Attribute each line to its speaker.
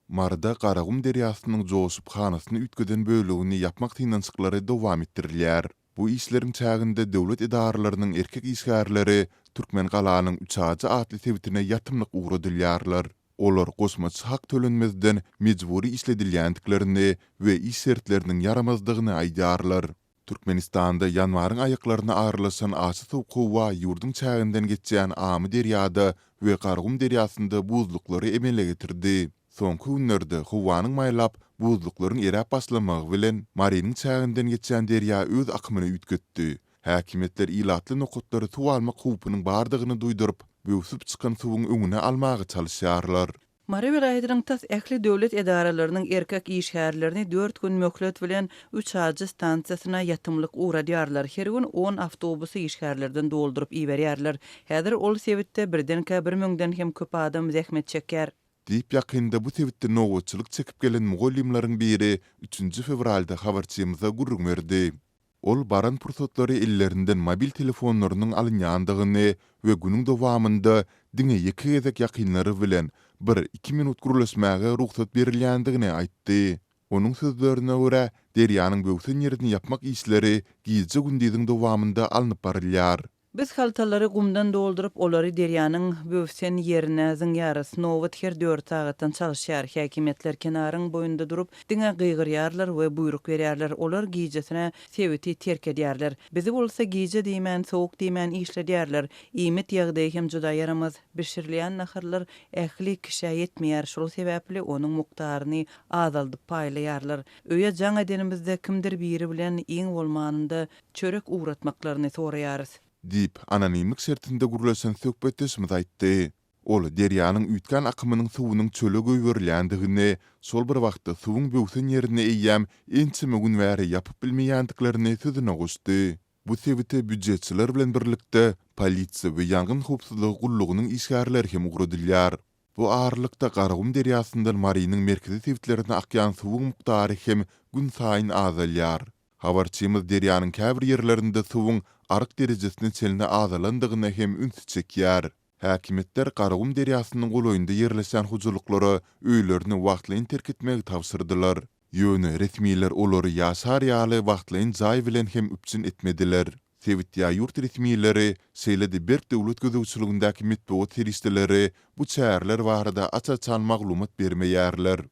Speaker 1: Maryda Garagum derýasynyň joşup hanasyny üýtgeden bölegini ýapmak synanyşyklary dowam etdirilýär. Bu işleriň çäginde döwlet edaralarynyň erkek işgärleri Türkmengalanyň Üçajy atly sebitine ýatymlyk ugradylýarlar. Olar goşmaça hak tölenmezden mejbury işledilýändiklerini we iş şertleriniň ýaramazdygyny aýdýarlar. Türkmenistanda ýanwaryň aýaklaryna aralaşan aşa sowuk howa ýurduň çäginden geçýän Amyderýada we Garagum derýasynda buzluklary emele getirdi. Soňky günlerde howanyň maýlap, buzluklaryň eräp başlamagy bilen, Marynyň çäginden geçýän derýa öz akymyny üýtgetdi. Häkimiýetler ilatly nokatlary suw almak howpunyň bardygyny duýduryp, böwsüp çykan suwuň öňüni almaga çalyşýarlar.
Speaker 2: Mary welaýatynyň tas ähli döwlet edaralarynyň erkek işgärlerini dört gün möhlet bilen Üçajy stansiýasyna ýatymlyk ugradýarlar. Her gün on awtobusy işgärlerden dolduryp iberýärler. Häzir ol sebitde birdenkä bir müňden hem köp adam zähmet çekýär.
Speaker 1: Diýip, ýakynda bu sebitde nobatçylyk çekip gelen mugallymlaryň biri üçünji fewralda habarçymyza gürrüň berdi. Ol baran pursatlary ellerinden mobil telefonlarynyň alynýandygyny we günüň dowamynda diňe ýeke gezek ýakynlary bilen bir-iki minut gürleşmäge rugsat berilýändigini aýtdy. Onuň sözlerine görä, derýanyň böwsen ýerini ýapmak işleri gije-gündiziň dowamynda alnyp barylýar.
Speaker 2: Biz haltalary gumdan dolduryp, olary derýanyň böwsen ýerine zyňýarys. Nobat her dört sagatdan çalyşýar. Häkimiýetler kenaryň boýunda durup, diňe gygyrýarlar we buýruk berýärler. Olar gijesine sebiti terk edýärler. Bizi bolsa gije diýmän, sowuk diýmän işledýärler. Iýmit ýagdaýy hem juda ýaramaz. Bişirilýän naharlar ähli kişä ýetmeýär, şol sebäpli onuň mukdaryny azaldyp paýlaýarlar. Öýe jaň edenimizde kimdir biri bilen iň bolmanynda çörek ugratmaklaryny soraýarys.
Speaker 1: Diýip, anonimlik şertinde gürleşen söhbetdeşimiz aýtdy. Ol derýanyň üýtgän akymynyň suwunyň çöle goýberilýändigini, şol bir wagtda suwuň böwsen ýerini eýýäm ençeme gün bäri ýapyp bilmeýändiklerini sözüne goşdy. Bu sebite býujetçiler bilen birlikde polisiýa we ýangyn howpsuzlygy gullugynyň işgärleri hem ugradylýar. Bu aralykda Garagum derýasyndan Marynyň merkezi sebitlerine akýan suwuň mukdary hem günsaýyn azalýar. Habarçymyz derýanyň käbir ýerlerinde suwuň aryk derejesine çenli azalandygyna hem ünsi çekýär. Häkimiýetler Garagum derýasynyň golaýynda ýerleşýän hojalyklara öýlerini wagtlaýyn terk etmegi tabşyrdylar. Ýöne resmiler olary ýaşar ýaly wagtlaýyn jaý bilen hem üpjün etmediler. Sebit ýa ýurt resmileri, şeýle-de berk döwlet gözegçiligindäki metbugat serişdeleri bu çäreler barada aç-açan maglumat bermeýärler.